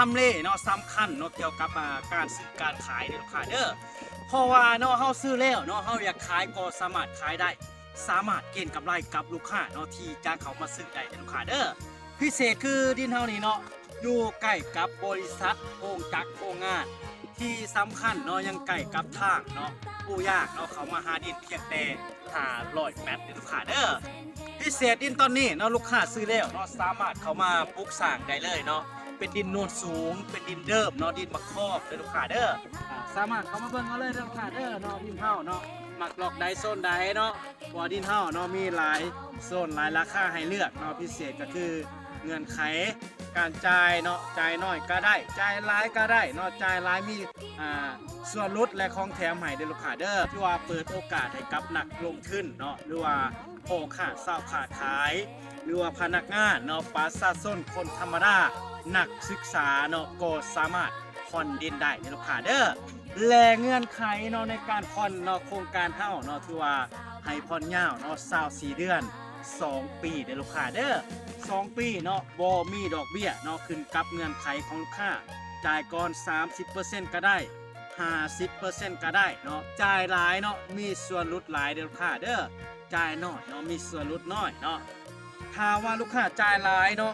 ຳເລເນາະ ສຳຄັນເນາະ ກ່ຽວກັບ ອ່າ ການຊື້ການຂາຍເດີລູກຄ້າເດີ. ເພາະວ່າເນາະ ເຮົາຊື້ແລ້ວເນາະ ເຮົາຢາກຂາຍກໍສາມາດຂາຍໄດ້ ສາມາດເກັນກຳໄລກັບລູກຄ້າເນາະ ທີ່ຈະເຂົ້າມາຊື້ໄດ້ເດີລູກຄ້າເດີ. ພິເສດຄືດິນເຮົານີ້ເນາະ ຢູ່ໃກ້ກັບບໍລິສັດ ໂຮງຈັກ ໂຮງງານ ທີ່ສຳຄັນເນາະ ຍັງໃກ້ກັບທາງເນາະ ປູຢາງເນາະ ເຂົ້າມາຫາດິນພຽງແຕ່ຫ້າຮ້ອຍແມັດເດີລູກຄ້າເດີ. ພິເສດດິນຕອນນີ້ເນາະ ລູກຄ້າຊື້ແລ້ວເນາະ ສາມາດເຂົ້າມາປຸກສ້າງໄດ້ເລີຍເນາະ ເປັນດິນໂນນສູງ ເປັນດິນເດີມເນາະ ດິນບັກຄອກເດີລູກຄ້າເດີ. ອ່າ ສາມາດເຂົ້າມາເບິ່ງເອົາເລີຍເດີລູກຄ້າເດີເນາະ ດິນເຮົາເນາະ ມັກລັອກໃດໂຊນໃດເນາະ ເພາະວ່າດິນເຮົາເນາະ ມີຫຼາຍໂຊນ ຫຼາຍລາຄາໃຫ້ເລືອກເນາະ. ພິເສດກໍຄືເງື່ອນໄຂການຈ່າຍເນາະ ຈ່າຍໜ້ອຍກໍໄດ້ ຈ່າຍຫຼາຍກໍໄດ້ເນາະ ຈ່າຍຫຼາຍມີ ອ່າ ສ່ວນຫຼຸດ ແລະ ຂອງແຖມໃຫ້ເດີລູກຄ້າເດີ. ຖືວ່າເປີດໂອກາດໃຫ້ກັບນັກລົງທຶນເນາະ ຫຼືວ່າພໍ່ຄ້າຊາວຄ້າຂາຍ ຫຼືວ່າພະນັກງານເນາະ ປະຊາຊົນຄົນທຳມະດາ ນັກສຶກສາເນາະ ກໍສາມາດຜ່ອນດິນໄດ້ເດີລູກຄ້າເດີ. ແລະ ເງື່ອນໄຂເນາະ ໃນການຜ່ອນເນາະ ໂຄງການເຮົາເນາະ ຖືວ່າໃຫ້ຜ່ອນຍາວເນາະ ຊາວສີ່ເດືອນ ສອງປີເດີລູກຄ້າເດີ. ສອງປີເນາະ ບໍ່ມີດອກເບ້ຍເນາະ ຂຶ້ນກັບເງື່ອນໄຂຂອງລູກຄ້າ ຈ່າຍກ່ອນສາມສິບເປີເຊັນກໍໄດ້ ຫ້າສິບເປີເຊັນກໍໄດ້ເນາະ ຈ່າຍຫຼາຍເນາະ ມີສ່ວນຫຼຸດຫຼາຍເດີລູກຄ້າເດີ ຈ່າຍໜ້ອຍເນາະ ມີສ່ວນຫຼຸດໜ້ອຍເນາະ. ຖ້າວ່າລູກຄ້າຈ່າຍຫຼາຍເນາະ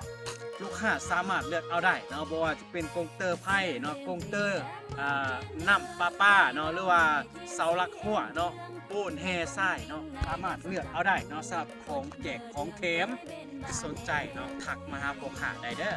ລູກຄ້າສາມາດເລືອກເອົາໄດ້ເນາະ ບໍ່ວ່າຈະເປັນກົງເຕີໄຟເນາະ ກົງເຕີ ອ່າ ນ້ຳປະປາເນາະ ຫຼືວ່າເສົາຫຼັກຮົ້ວເນາະ ປູນແຮ່ຊາຍເນາະ ສາມາດເລືອກເອົາໄດ້ເນາະ ສຳລັບຂອງແຈກຂອງແຖມ. ສົນໃຈເນາະ ທັກມາຫາພໍ່ຄ້າໄດ້ເດີ.